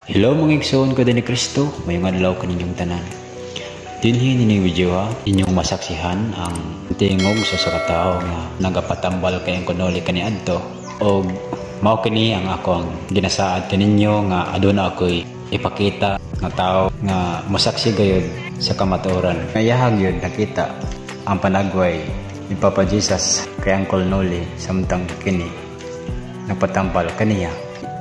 Hello mga igsoon ko ni Kristo, mayong adlaw kaninyong tanan. Dinhi nining video ha, inyong masaksihan ang tingog sa usa ka tawo nga nagapatambal kay Uncle Noli kaniadto og mao kini ang ako ang ginasaad kaninyo nga aduna ako'y ipakita nga tawo nga mosaksi gayud sa kamatuoran. Ngayahag yun nakita ang panagway ni Papa Jesus kay Uncle Noli samtang kini nagpatambal kaniya.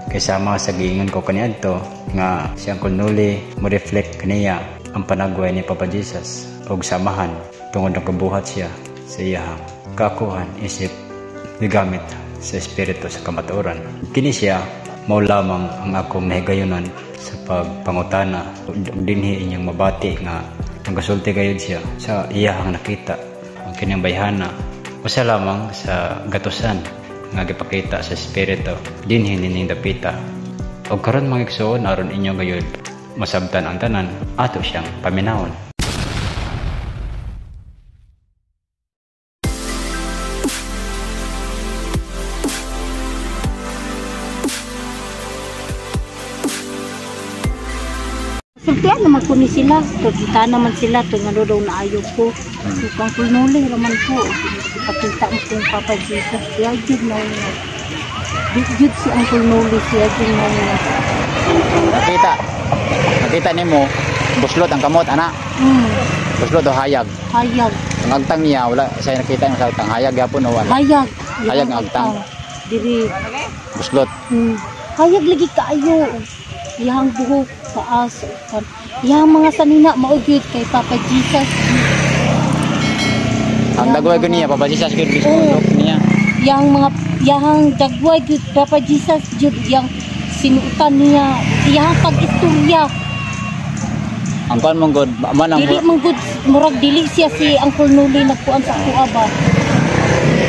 Kay sama sa giingon ko kaniadto nga si Uncle Noli mo reflect kaniya ang panagway ni Papa Jesus og samahan tungod nakabuhat siya sa iyahang kakuhan isip gigamit sa espiritu sa kamatuoran. Kini siya mao lamang ang akong nahigayonan sa pagpangutana ug dinhi inyong mabati nga nagasulti gayud siya sa iyahang nakita ang kining bayhana usa lamang sa gatusan nga gipakita sa espiritu dinhi nining dapita. Og karon mga igsoon, aron inyo gayud masabtan ang tanan, ato siyang paminawon. Sultian naman ko ni sila. Kita naman sila. Ito nga daw naayo ko. So, kang kulnuli raman ko. Ipakita mo kong Papa Jesus. Siya jud na una. Jud si Uncle Noli. Siya jud na una. Nakita. Nakita nimo buslot ang kamot ana. Buslot o hayag. Hayag. Ang agtang niya wala say nakita yung sa agtang hayag gyapon o wala. Hayag. Hayag ang agtang. Diri. Buslot. Hayag lagi kaayo. Iyang buhok taas. Iyang mga sanina mao gyud kay Papa Jesus. Ang dagway gyud niya Papa Jesus gyud mismo Oo. look niya. Yang mga iyang dagway gyud Papa Jesus gyud iyang sinuotan niya, iyang pag-istorya. Ang kuan mong god man ang Dili man gud murag dili siya si Uncle Noli nagkuan sa kuha ba.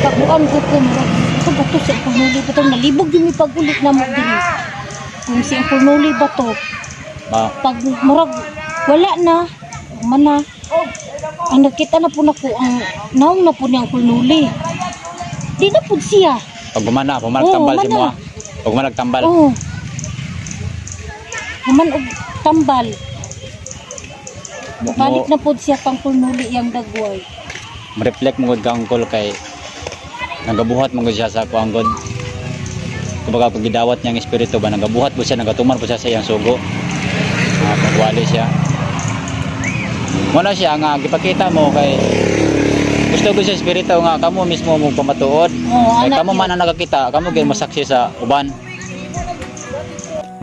Pagkuan ko ko murag ito ba to si Uncle Noli ba to, nalibog gyud mi pag-ulit na mo dili. Kung si Uncle Noli ba to, ba pag murag wala na man na. Ang nakita na po nako ang naong na po ni Uncle Noli. Di na pud siya. Pag gumana, pag Oo, managtambal si mana. moa. Pag managtambal. Oo. Human og tambal. Balik na pod siya kang Noli yang dagway. Reflect mo gud ka Uncle kay nagabuhat mo gud siya sa kuang god. Kumbaga pag gidawat niya ang espiritu ba nagabuhat po siya, nagatuman po siya sa iyang sugo. Pagwali siya. Muna siya nga gipakita mo kay gusto ko sa espiritu nga kamo mismo mo pamatuod. Oo, Kay anak kamo man ang nakakita, kamo gyud masaksi sa uban.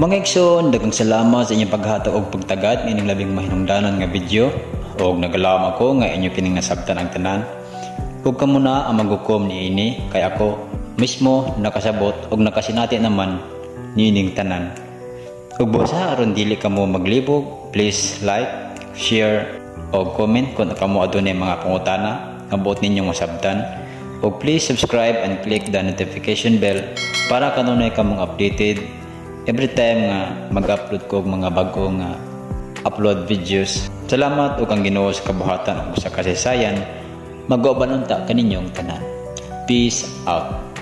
Mga igsoon, daghang salamat sa inyong paghatag og pagtagad niining labing mahinungdanon nga video og nagalaom ako nga inyo kining nasabtan ang tanan. Ug kamo na ang maghukom niini kay ako mismo nakasabot og nakasinati naman niining tanan. Ug busa aron dili kamo maglibog, please like, share og comment kung kamo adunay mga pangutana nga buot ninyong masabtan. Ug please subscribe and click the notification bell para kanunay kamong updated every time nga mag-upload ko og mga bag-o nga upload videos. Salamat ug ang Ginoo sa kabuhatan ug sa kasaysayan mag-uban unta kaninyong tanan. Peace out.